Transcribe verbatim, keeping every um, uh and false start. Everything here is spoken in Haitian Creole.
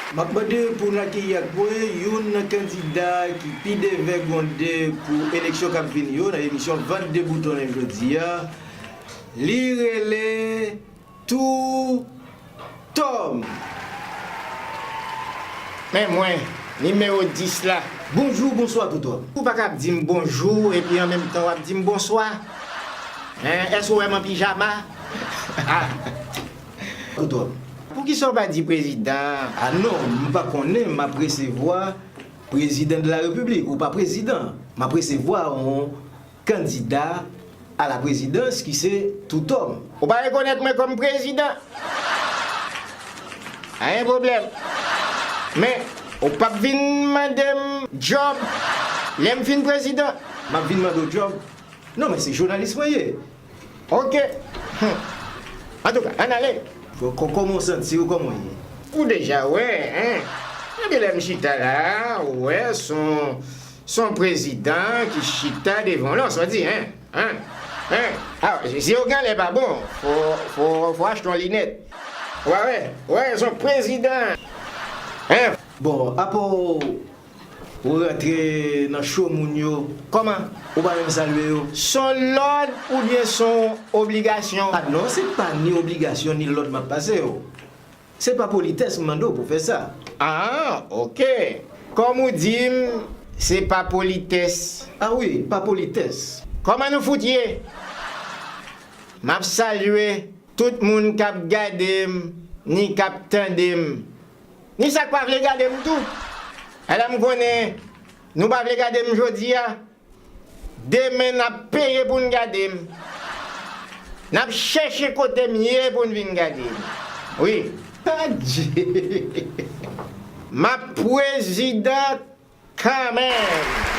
M ap mande pou n akeyi ak mwen youn nan kandida ki pi devègonde pou eleksyon k ap vini yo nan emisyon Vant de Bouton jodi a. Li rele Tou Tòm. Men mwen, nimewo dis la. Bonjou, bonswa, Tou Tòm. Ou pa kab di m bonjou epi an menm tan w ap di m bonswa? Hein, èske w wè m an pijama? Ah. Tou Tòm. Poukisa w pa di prezidan? Ah non, m pa konnen m ap resevwa prezidan de la repiblik. Ou pa prezidan. M ap resevwa yon kandida a la prezidans ki se Tou Tòm. Ou pa rekonèt mwen kòm prezidan? Anyen pwoblèm. Men, ou p ap vin mande m djòb lè m fin prezidan. M ap vin mande w djòb? Non, men se jounalis mwen ye. Ok. Hmm. Antouka, ann ale. Bon, kò-, kòman w santi w? Kòman w ye? Ou deja wè, hein? Epi lè m chita la, ou wè, s on, s on prezidan ki chita devan w la, sa di, hein? Hein? Hein? Ah, zye w genlè pa bon. Fò, fò, fò achte yon linèt. Wè, wè, wè, s on prezidan. Hein? Bon, apa w rantre nan cho moun yo. Kòman? Ou pa menm salye yo. S on lòd oubyen s on obligasyon? Ah non, se pa ni obligasyon ni lòd m ap pase w. Se pa politès m mande w pou fè sa. Ah, ok. Kòm ou di m, se pa politès. Ah wi, pa politès. Kòman nou fout ye? M ap salye tout moun k ap gade m, ni k ap tande m, ni sa k pa vle gade m tou. Alò m konnen nou pa vle gade m jodi a. Demen n ap peye pou n gade m. N ap chèche kote m ye pou n vin gade m. Wi. Adje! M ap prezidan kanmenm.